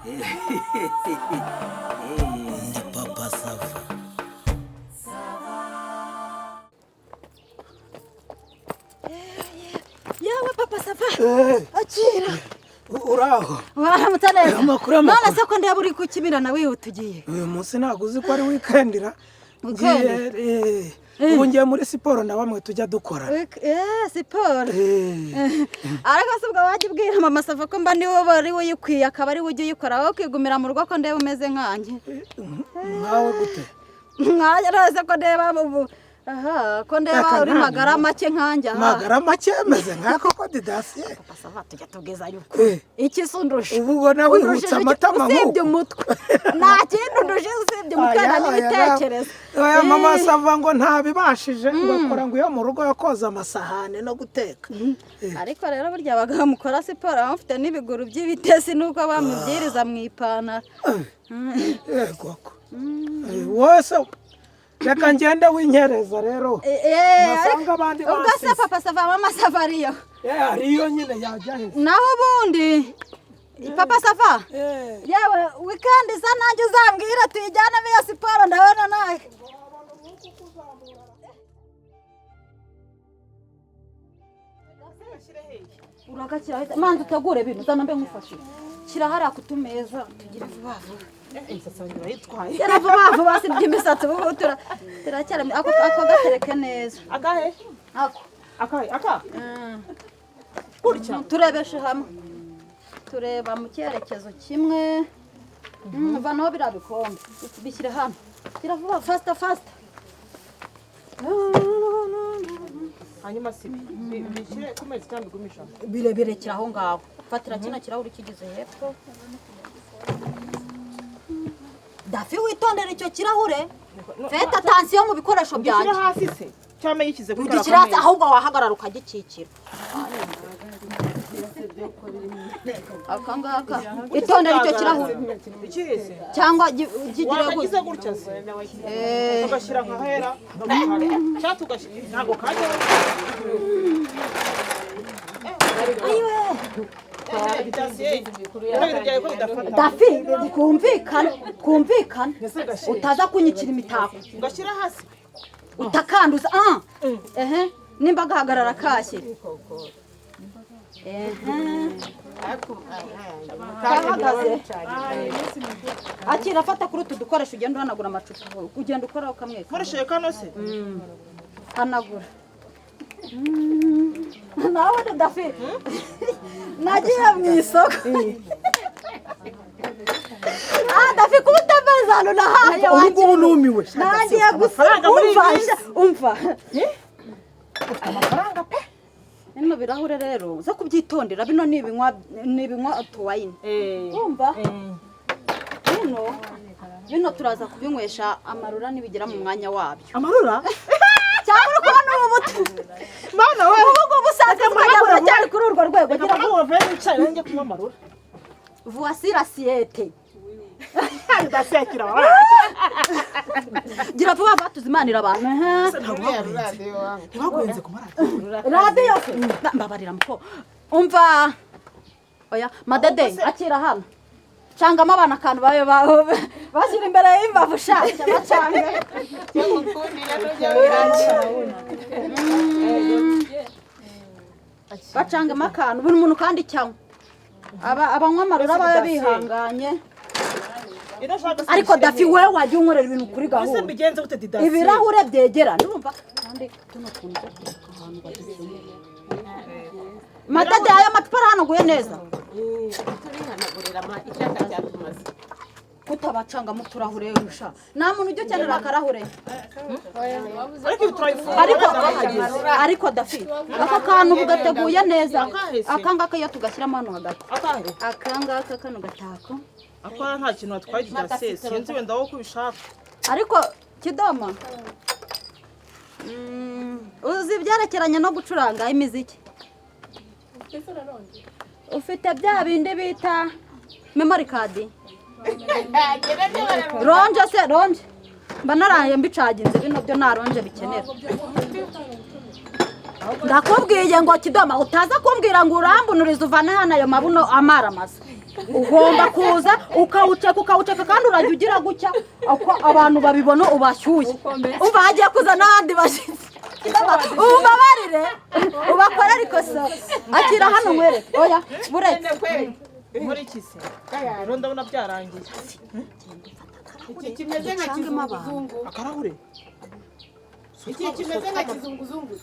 Ndi Papa Sava. Yewe Papa Sava, akira. Uraho? Waramutse neza. Amakuru, amakuru. None se ko ndeba uri kukimirana wihuta, ugiye? Uyu munsi ntabwo uzi ko ari weekend ra? Weekend? Ubu ngiye muri siporo na bamwe tujya dukora. Siporo. Eh. Ariko se ubwo wajya ubwira Mama Sava ko mba niwe wari uyikwiye, akaba ari we ujya uyikora, wowe ukigumira mu rugo, ko ndeba umeze nkanjye? Nkawe gute? Nkanjye rwose, ko ndeba ubu aha, ko ndeba Aka uri nta magara make nkanjye aha. Magara make meze nk'ako ko didasiye. Papa Sava, tujya tubwizanya ukuri. Iki se undusha? Ubu ubona wihutse Undushije iki? amatama Usibye nk'uku. umutwe, nta kindi undusha usibye umutwe Aya, na aya, n'ibitekerezo. Oya, Mama Sava ngo ntabibashije, ngo akora ngo iyo mu rugo yo koza amasahane no guteka. Ariko rero burya abagabo mukora siporo baba mufite n'ibiguru by'ibitesi, nuko bamubyiriza mu ipantaro. Yego ko. Wowe se, reka ngende winyereza rero. Nasanga abandi Ubwo se basize. Papa Sava, Mama Sava ariyo? Ariyo nyine, yajya he? Naho ubundi Papa Sava, yewe, weekend isa nanjye uzambwira tuyijyanemo iyo siporo, ndabona nawe. Uragakira manza utegure bintu, uzana mbe nkufashe. Shyira hariya ku tumeza, tugire vuba vuba. Imisatsi yanjye urayitwaye. Gera vuba vuba, si iby'imisatsi ubu turacyari ako gatereke neza. Akahe? Ako. Akahe aka gutya? Turebeshe hamwe, tureba mu cyerekezo kimwe. Vanaho biriya bikombe, bishyire hano. Gira vuba, faster faster. Hanyuma si bishyire ku meza cyangwa bigumisha? Birebirekera aho ngaho. Fatira kino kirahuri kigeze hepfo. Dafi, witondere icyo kirahure, faites attention mu bikoresho Gishyire byanjye. hasi se cyangwa yishyize kuri kariya Ugishyire hasi. kameza? Ahubwo wahagarara ukagikikira aka ngaka. Itondere icyo kirahure. Ikihe se? Cyangwa kigire Wakagize gutya. gutya se? Eh. Tugashyira nka hera cyangwa tugashyira, ntabwo kajyaho. Ayiwe! Ibintu byawe ko bidafata? Dafi, twumvikane, twumvikane, utaza kunyikira imitako. Ugashyira hasi. Utakanduza. Ah, ehe, nimba gahagarara kashyira, ehe, kahagaze. Akira, afata kuri utu dukoresho, ugenda uhanagura amacupa, ugenda ukoraho kamwe kamwe. Nkoresheje kano se? Hanagura. Nawe ni Dafi, nagiye mu isoko. Ah, Dafi, kuba utameze ahantu nahaye. Ubu ngubu numiwe. Nagiye gusa. Amafaranga muri iyi Umva. minsi. Umva. Ufite amafaranga pe. Bino birahure rero uza kubyitondera, bino ni ibinywa, ni ibinywa utuwayini. Umva, bino turaza kubinywesha amarura nibigera mu mwanya wabyo. Amarura? Cyangwa uri kubona ubu buto? Mana we! Ubu ngubu usanzwe tukajya buracyari kuri urwo rwego. Reka Gira mvuge ngo wicaye njye kunywa amarura. Voici l'assiette. Ndasekera. Gira vuba vuba, tuzimanira abantu, ehe. Ntibaguhenze ku maradiyo? Radiyo se? Mbabarira muko. Umva, oya madede, akira hano, cangamo abana akantu babe bashyira imbere y'imbavu shaka bacanga. Bacangamo akantu buri muntu kandi cyanywa. Abanywa amarura babe bihanganye. Ariko Dafi, wowe wajya unkorera ibintu kuri Ese gahunda. mbigenze gute, Didasi? Ibirahure byegerana, urumva? Kandi tuno tuntu two kureka ahantu badukeneye. Madade, aya macupa arahanaguye neza? Turihanagurira icyaka cyatumaze. Kutabacangamo uturahure rusha, nta muntu ujya ukenera akarahure. Ariko ibi turabifunga. Ariko Dafi, aka kantu ubu gateguye neza. Akahe se? Aka ngaka, iyo tugashyiramo hano hagati. Akahe? Aka ngaka, kano gatako. Ako nta kintu watwaye, Didasi, sinzi wenda wowe uko ubishaka. Ariko kidoma, uzi ibyerekeranye no gucuranga imiziki, ufite bya bindi bita memory card, ronje se, ronje mba naraye mbicaginze. Bino byo nta ronje bikenera. Ndakubwiye ngo kidoma, utaza kumbwira ngo urambunurize, uvane hano ayo mabuno amara amasa. Ugomba kuza ukawuceka, ukawuceka, kandi urajya ugira gutya uko abantu babibona ubashyushye. Umva, hagiye kuza n'abandi bashyitsi, ubabarire ubakorere ikosa. Akira hano nkwereke. Oya, buretse. Muri iki se rero ndabona byarangiye. Iki kimeze nka Ducangemo abantu. kizunguzungu. Akarahure. Iki kimeze nka kizunguzungu.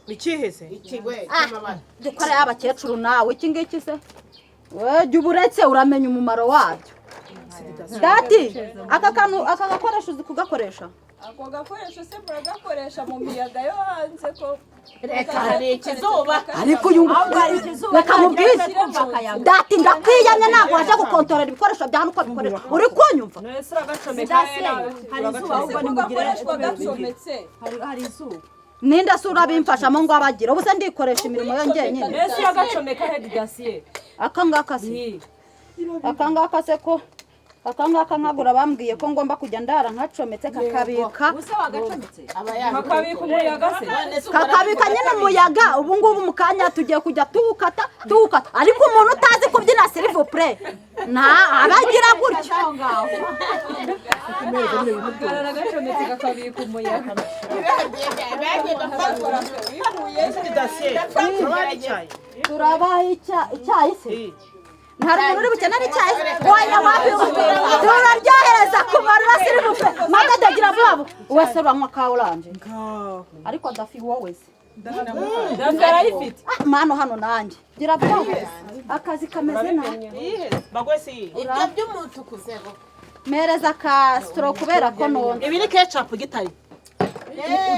Ikihe se? Iki we cy'amabara. Dukora y'abakecuru nawe. Iki ngiki se we, jya uburetse uramenya umumaro wabyo. Dati, aka kantu, aka gakoresho uzi kugakoresha? Ako gakoresho se muragakoresha mu miyaga yo hanze ko? Reka, hari ikizuba. Ariko uyu, reka mubwire dati, ndakwiyamye, ntabwo waje gukontorora ibikoresho bya hano uko bikoreshwa. Uri kunyumva? Ese uragacomeka? Hari izuba ahubwo, nimugire. Gakoreshwa gacometse. Hari izuba. Ninde se urabimfashamo ngo abagire? Ubu se ndikoresha imirimo yo njyenyine? Ese uragacomeka he, Didasiye? Aka ngaka se, aka ngaka se, ko aka ngaka nkagura bambwiye ko ngomba kujya ndara nkacometse, kakabika. Ubuse wagacometse? Aba yabikoze. Kakabika umuyaga se? Kakabika nyine umuyaga. Ubu ngubu mu kanya tugiye kujya tuwukata, tuwukata. Ariko umuntu utazi kubyina, s'il vous plaît, nta abagira gutya. Karagacometse kakabika umuyaga. Dasiye, turabaha icyayi. Turabaha icyayi se? Nta muntu uri bukenere icyayi. Oya, wapi, turaryohereza ku marura, s'il vous plaît. Madadagira vuba vuba. Wese uranywa ka orange, ariko Dafi, wowe se? Dafi arayifite. Ah, mano hano nanjye gira vuba, akazi kameze nabi. Bagwe si iyi. Ibyo by'umutuku sebo. Mpereza ka straw kubera ko nonze. Ibi ni ketchup gitari.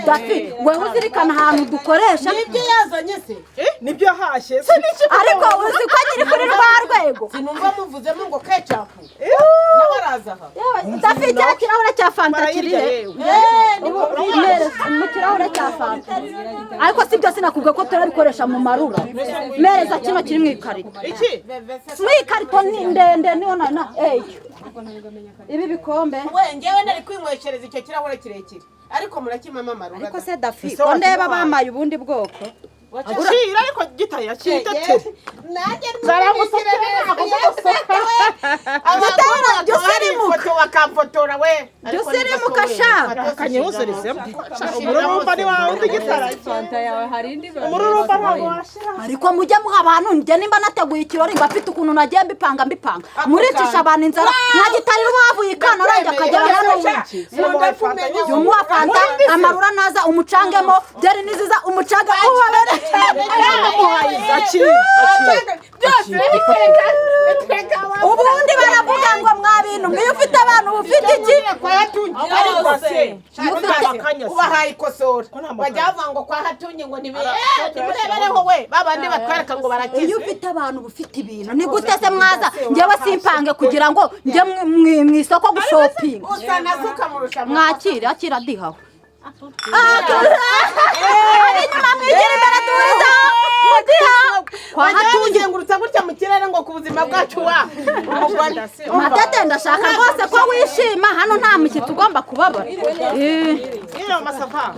Dafi, wewe uzirikana ahantu dukoresha. Nibyo yazanye se? Nibyo yahashye se n'iki? Ariko uzi ko nyiri kuri rwa rwego. Sinumva muvuzemo ngo ketchup, nawe araza aha. Yewe, Dafi, cya kirahure cya Fanta kiri Barayirya. he? Yewe. Mpereza mu kirahure cya Fanta. Ariko si byo, sinakubwiye ko turabikoresha mu marura? Mpereza kino kiri mu ikarito. Iki? Mu ikarito ni ndende, niyo na eyo ibi bikombe. We, ngewe nari kwinyweshereza icyo kirahure kirekire, ariko murakimamo amarura. Ariko se Dafi, ko ndeba bamaye ubundi bwoko? Akira, ariko gitari akira ite. Nanjye. Zaramusukira. Gitera, jya usirimuka. Ifoto bakamfotora we. Jya usirimuka sha. Kanyuzerizemo umururumba ni wawe undi gitara. Fanta yawe hari indi. Umururumba ntabwo washira. Ariko mujye muha abantu. Njye nimba nateguye ikirori, mba mfite ukuntu nagiye mbipanga, mbipanga. Muricisha abantu inzara nka gitarira uwavuye ikantarange akagera hano. Jya umuha Fanta, amarura naza umucangemo, byeri niziza umucanga ubabere. Akira, akira. Ubundi baravuga ngo mwa bintu mwiyo, ufite abantu uba ufite iki? Ariko se akanya se. Ubahaye ikosora. Ko nta makanya. Bajya bavuga ngo kwa Hatungi ngo nimurebereho we babandi batwereka ngo barakize. Iyo ufite abantu uba ufite ibintu. Ni gute se mwaza njyewe simpange kugira ngo njye mu isoko gushopinga? Usa na so ukamurusha. Mwakire, akira dihawe ab'inyuma, mwigira imbere, duhuriza mudiha kwa Bajya Hatungi. babizengurutsa gutya mu kirere ngo ku buzima bwacu wa umugore. Matete, ndashaka rwose ko wishima hano, nta mushyitsi ugomba kubabara. Iyo masava.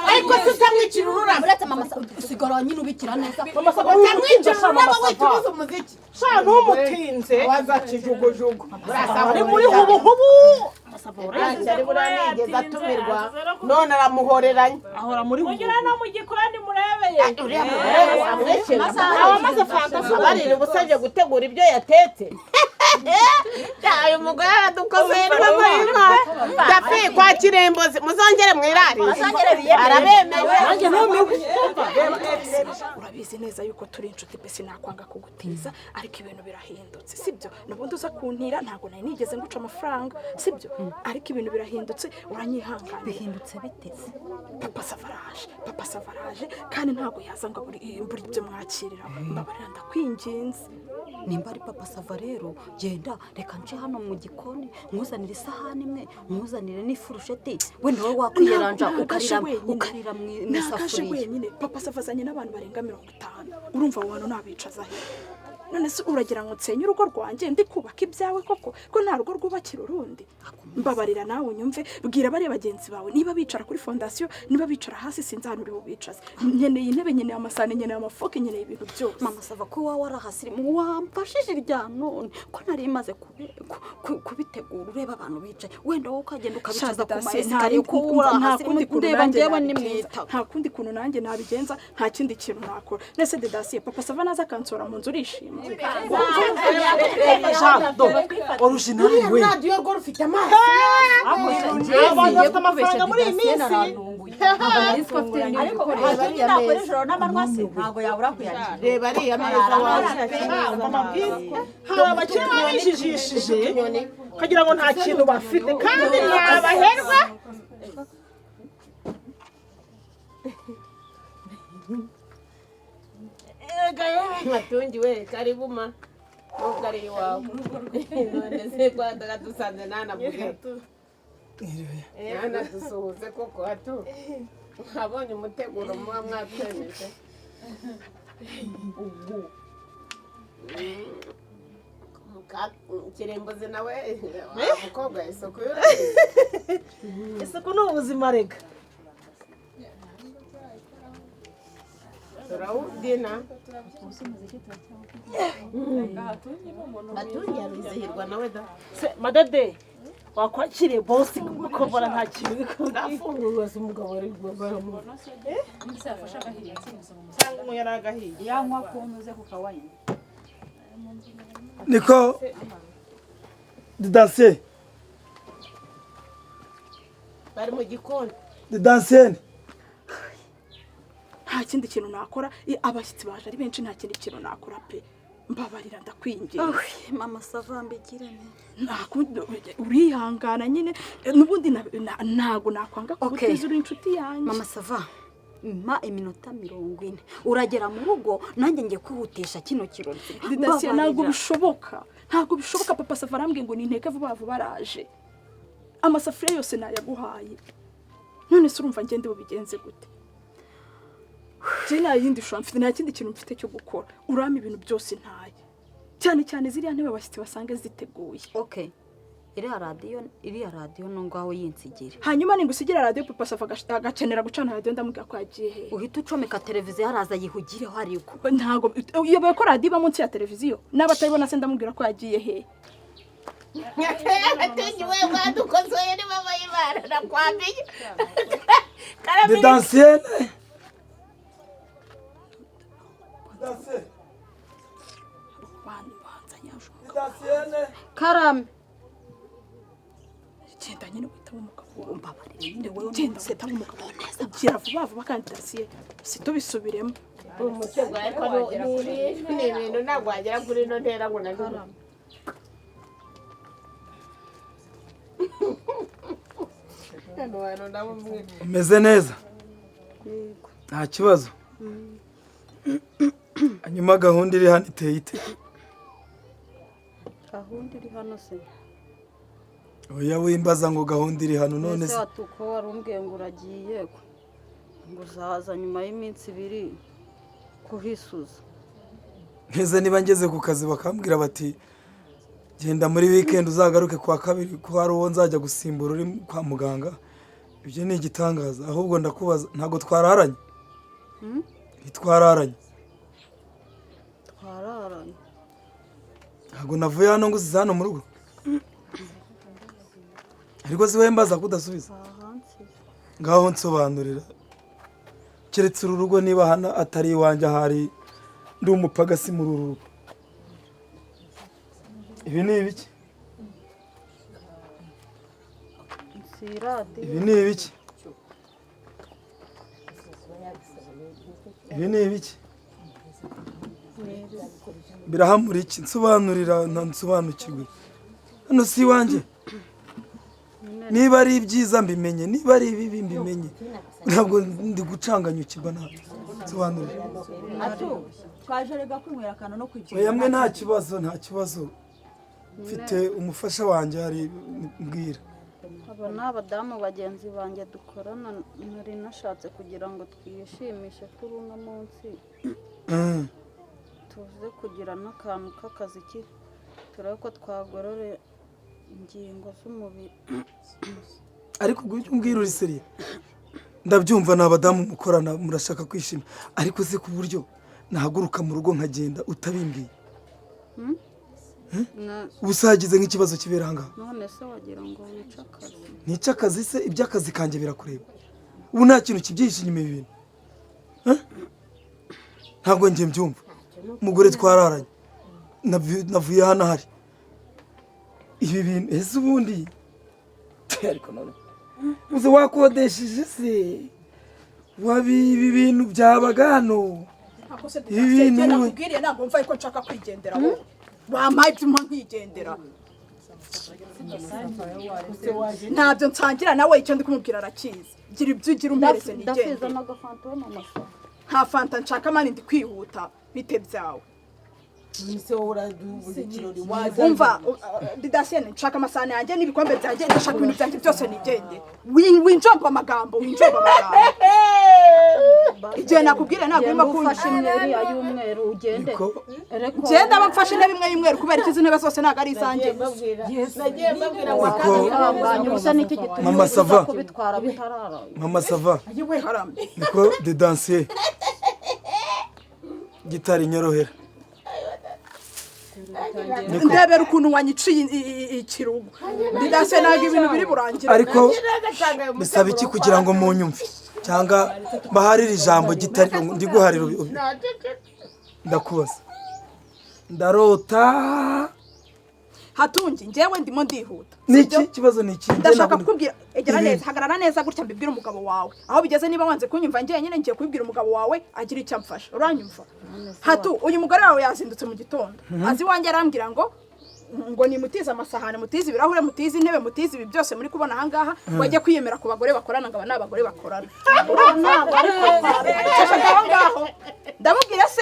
Ariko se utamwicira ururabo? Uretse mama, usigara nyine ubikira neza. Utamwicira ururabo, witubuza umuziki. Sha, ntumutinze. Waza kijugujugu. Ari muri hubuhubu. Ari buriya nigeze atumirwa none aramuhoreranye. Ahora muri hubuhubu. Mugire no mu gikoni murebeye. Uriya mugore amwekera. Abamaze Fanta se. Abarira ubusabye gutegura ibyo yatetse. Uyu mugore aradukoze. Dafi kwa Kirembozi muzongere mwirarire, arabemeye. Nanjye numiwe. Urabizi neza yuko turi inshuti pe, sinakwanga kugutiza, ariko ibintu birahindutse, sibyo? Nubundi uza kuntira, ntabwo nari nigeze nguca amafaranga, sibyo? Ariko ibintu birahindutse, uranyihanganira. Bihindutse biteze? Papa Savaraje, Papa Savaraje, kandi ntabwo yaza ngo abure buri ibyo mwakirira. Mbabarira, ndakwinginze. Nimba ari Papa Sava rero, genda, reka nce hano mu gikoni nkuzanire isahani imwe, nkuzanire n'ifurusheti, wenda wowe wakwiyaranja. Ntabwo aje Ukarira wenyine. ukarira mu Ntabwo aje isafuriya. wenyine. Papa Sava azanye n'abantu barenga 50. Urumva abo bantu nabicaza he? None se uragira ngo nsenye urugo rwanjye ndi kubaka ibyawe koko, ko nta rugo rwubakira urundi? Mbabarira nawe unyumve, bwira bariya bagenzi bawe, niba bicara kuri fondasiyo, niba bicara hasi, sinzi ahantu uri bubicaze. Nkeneye intebe, nkeneye amasahani, nkeneye amafoke, nkeneye ibintu byose. Mama Sava, ko wowe warahasirimu, wamfashije irya none ko nari maze kubitegura, ureba abantu bicaye, wenda wowe ukagenda ukabicaza ku ma escalier, ko wowe Nta urahasirimu, kundi kuntu ndeba nanjye njyewe nabigenza. nimwitaba. Nta kundi kuntu nanjye nabigenza, nta kindi kintu nakora. Nese Didasiye, Papa Sava naza akansora mu nzu, urishima? Jado original we. Radiyo rwo rufite amazi. Abantu bafite amafaranga muri iyi minsi. Ariko nyine nakora ijoro n'amanywa se, ntabwo yabura kuyakira. Reba ariya meza wawe. Hari abakire baba bijijishije ukagira ngo nta kintu bafite, kandi ni abaherwe. Matungi we, karibu ma, nubwo ari iwawe. None se rwanda dusanze ntanavuge, ntanadusuhuze koko? Atu mwabonye umuteguro muba mwatwemeje. Kirimbuzi nawe wa mukobwa, isuku y'urabizi. Isuku ni ubuzima rega. Turawubyina. Matungi arizihirwa nawe da. Se madade, wakwakiriye bosi kuko mbona nta kintu bikubwiye? Afungurwa se umugabo ari Cyangwa umuntu yari agahiye. Yanywa ku ntuze ku kawayini. Niko Didansiye. Bari mu gikoni. Didansiyene. Nta kindi kintu nakora, abashyitsi baje ari benshi, nta kindi kintu nakora pe, mbabarira, ndakwinginze. Mama Sava, mbigirane. Nta kundi, urihangana nyine, n'ubundi ntago nakwanga Okay. kugutiza, uri inshuti yanjye. Mama Sava, mpa iminota 40 uragera mu rugo, nanjye ngiye kwihutisha kino kirori. Didasiya, ntabwo Mbabarira. bishoboka, ntabwo bishoboka. Papa Sava arambwiye ngo ninteke vuba vuba, araje. Amasafuriya yose nayaguhaye, none se urumva ngende bubigenze gute? Njye nta yindi shusho mfite, nta kindi kintu mfite cyo gukora. Urampa ibintu byose ntaye, cyane cyane ziriya ntebe, abashyitsi basange ziteguye. Okay, iriya radiyo no ngaho yinsigire. Hanyuma ningusigira radiyo, Papa Sava agakenera gucana radiyo, ndamubwira ko yagiye hehe? Uhita ucomeka televiziyo, araza yihugireho ariko. Ntabwo uyobewe ko radiyo iba munsi ya televiziyo? N'aba atayibona se, ndamubwira ko yagiye hehe? Matungi we, mwadukosoye ni mama y'Imana, nakwambiye. Didansiyene. Bantu banzanye aje umugabo. Didansiyene. Karame. Genda nyine witaba umugabo wawe. Mbabarira nyine wowe. Genda witaba umugabo wawe, gira vuba vuba kandi Dasiye, situbisubiremo. Umusego ariko ni ibintu ntabwo wagera kuri ino ntera ngo nabivuge. Hano hantu nabo mwe. Umeze neza, nta kibazo. Hanyuma gahunda iri hano iteye ite? Gahunda iri hano se? Oya, wimbaza ngo gahunda iri hano none Ese se. watuko wari umbwiye ngo uragiye, ngo uzaza nyuma y'iminsi 2 kuhisuza. Nteze niba ngeze ku kazi bakambwira bati genda muri weekend, uzagaruke kwa kabiri, ko hari uwo nzajya gusimbura uri kwa muganga, ibyo ni igitangaza? Ahubwo ndakubaza, ntabwo twararanye? Ntitwararanye? Twararanye. Ntabwo navuye hano ngo usize hano mu rugo? Ariko si wowe mbaza ko udasubiza. Ahansize. Ngaho nsobanurira, keretse uru rugo niba hano atari iwanjye, ahari ndi umupagasi muri uru rugo. Ibi ni ibiki? Si radiyo. Ibi ni ibiki? Ibi ni ibiki? Birahamura iki? Nsobanurira nsobanukirwe. Hano si iwanjye? Niba ari ibyiza mbimenye, niba ari ibibi mbimenye. Ntabwo ndi gucanganyukirwa nawe, nsobanurira. Atu twaje rega kwinywera akantu no kwigira. Oya mwe, nta kibazo, nta kibazo mfite. Umufasha wanjye hari, mbwira. Aba ni abadamu bagenzi banjye dukorana, nari nashatse kugira ngo twishimishe kuri uno munsi. Tuze kugira n'akantu k'akaziki turebe ko twagorora ingingo z'umubiri. Ariko ubwo ujya umbwira uri sérieux? Ndabyumva, ni abadamu mukorana, murashaka kwishima, ariko se ku buryo nahaguruka mu rugo nkagenda utabimbwiye? Ubu se hagize nk'ikibazo kibera aha ngaha? None se wagira ngo wice akazi? Nica akazi se? Iby'akazi kanjye birakureba? Ubu nta kintu kibyihishe inyuma ibi bintu? Eh? Ntabwo njye mbyumva. Umugore twararanye, navuye hano ahari ibi bintu. Ese ubundi ariko none uze wakodesheje se wabi ibi bintu byabaga hano? Ibi bintu Nakubwiriye, ntabwo mva ko nshaka kwigendera. Wowe wampaye ibyuma nkigendera, ntabyo nsangira nawe. Icyo ndi kumubwira arakizi. Gira ibyo ugira, umpereze Ndafiza nigendere. N'agafanta we, mama. Nta fanta nshaka man, ndi kwihuta. Bite byawe? Ese wowe uradubuza ikirori waza? Umva Didasiyene, nshaka amasahani yanjye n'ibikombe byanjye, ndashaka ibintu byanjye byose nigendere. Winjomba amagambo, winjomba amagambo. Igihe nakubwira ntabwo urimo Genda ufashe kunyumva. imwe iriya y'umweru, ugende. Ngenda aba mfashe intebe imwe y'umweru kubera ko izi ntebe zose ntabwo ari izanjye. Nagiye mbabwira ngo Ihanganye, ubusa n'iki gituma Mama uza ça va. kubitwara bitarara? Mama ça va. Yewe haramye. Niko de dansiye gitari nyorohera. Ndebera ukuntu wanyiciye ikirugu. Didasiye, ntabwo ibintu biri burangire. Ariko bisaba iki kugira ngo munyumve cyangwa baharire ijambo gitari ndiguharira? Ndakubaza, ndarota? Hatungi, njyewe ndimo ndihuta. Ni iki kibazo? Ni iki? Ndashaka kukubwira, egera Ibintu. neza, hagarara neza gutya, mbibwire umugabo wawe aho bigeze. Niba wanze kunyumva njyenyine, ngiye kubibwira umugabo wawe agira icyo amfasha. Uranyumva hatu? Uyu mugore wawe yazindutse mu gitondo, azi iwanjye, arambwira ngo nimutize amasahani, mutize ibirahure, mutize intebe, mutize ibi byose muri kubona ahangaha, ngo ajye kwiyemera ku bagore bakorana, ngo aba ni abagore bakorana. Ceceka aho ngaho. Ndamubwira se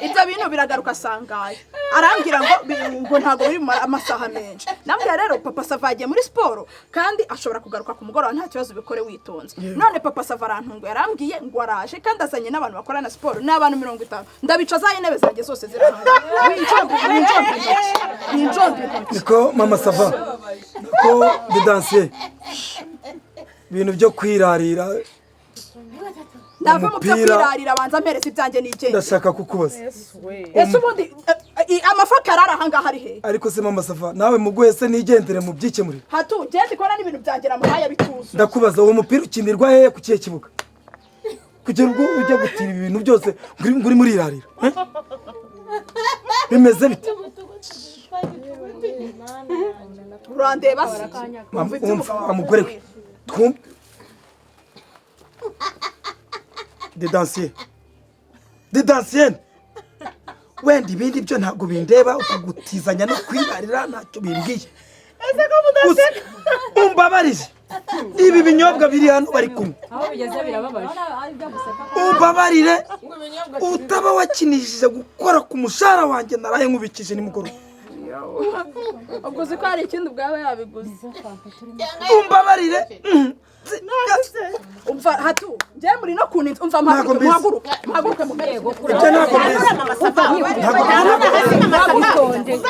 ibyo bintu biragaruka asangaye? Arambwira ngo ntabwo biri mu amasaha menshi. Ndamubwira rero, papa Sava yagiye muri siporo kandi ashobora kugaruka ku mugoroba, nta kibazo, ubikore witonze. None papa Sava arantunguye, arambwiye ngo araje kandi azanye n'abantu bakorana siporo, ni abantu 50. Ndabica za intebe zanjye zose zirahari. Winjombe, winjombe intoki, winjombe intoki. Niko mama ça va, niko de dansiye, ibintu byo kwirarira. Ndava mu byo Umupira. kwirarira, abanza ampereza ibyanjye nigende. Ndashaka kukubaza. Ese ubundi amafoka arara ahangaha ari hehe? Ariko se mama ça va, nawe muguhe se nigendere mu byikemurire? Hatu, ngende kubona n'ibintu byanjye namuhaye bituzuye. Ndakubaza, uwo mupira ukinirwa hehe, ku kihe kibuga, kugera ubwo ujya gutira ibi bintu byose ngo uri murirarira? Eh? Bimeze bite? Urandeba se? Mama, umva wa mugore we, twumve de dansiye, de dansiyene. Wenda ibindi byo ntabwo bindeba, ukugutizanya no kwirarira ntacyo bimbwiye. Gusa umbabarire, ibi binyobwa biri hano bari kunywa, Aho bigeze birababaje. umbabarire utaba wakinishije gukora ku mushahara wanjye naraye nkubikije nimugoroba. Ubwo uzi ko hari ikindi ubwaba yabiguze? Umbabarire. Umva hatu, njye muri no kuntu umva. Ntabwo Muhaguruke. mbizi. Muhaguruke, muhaguruke mumereze. Ibyo ntabwo mbizi, ntabwo mbizi.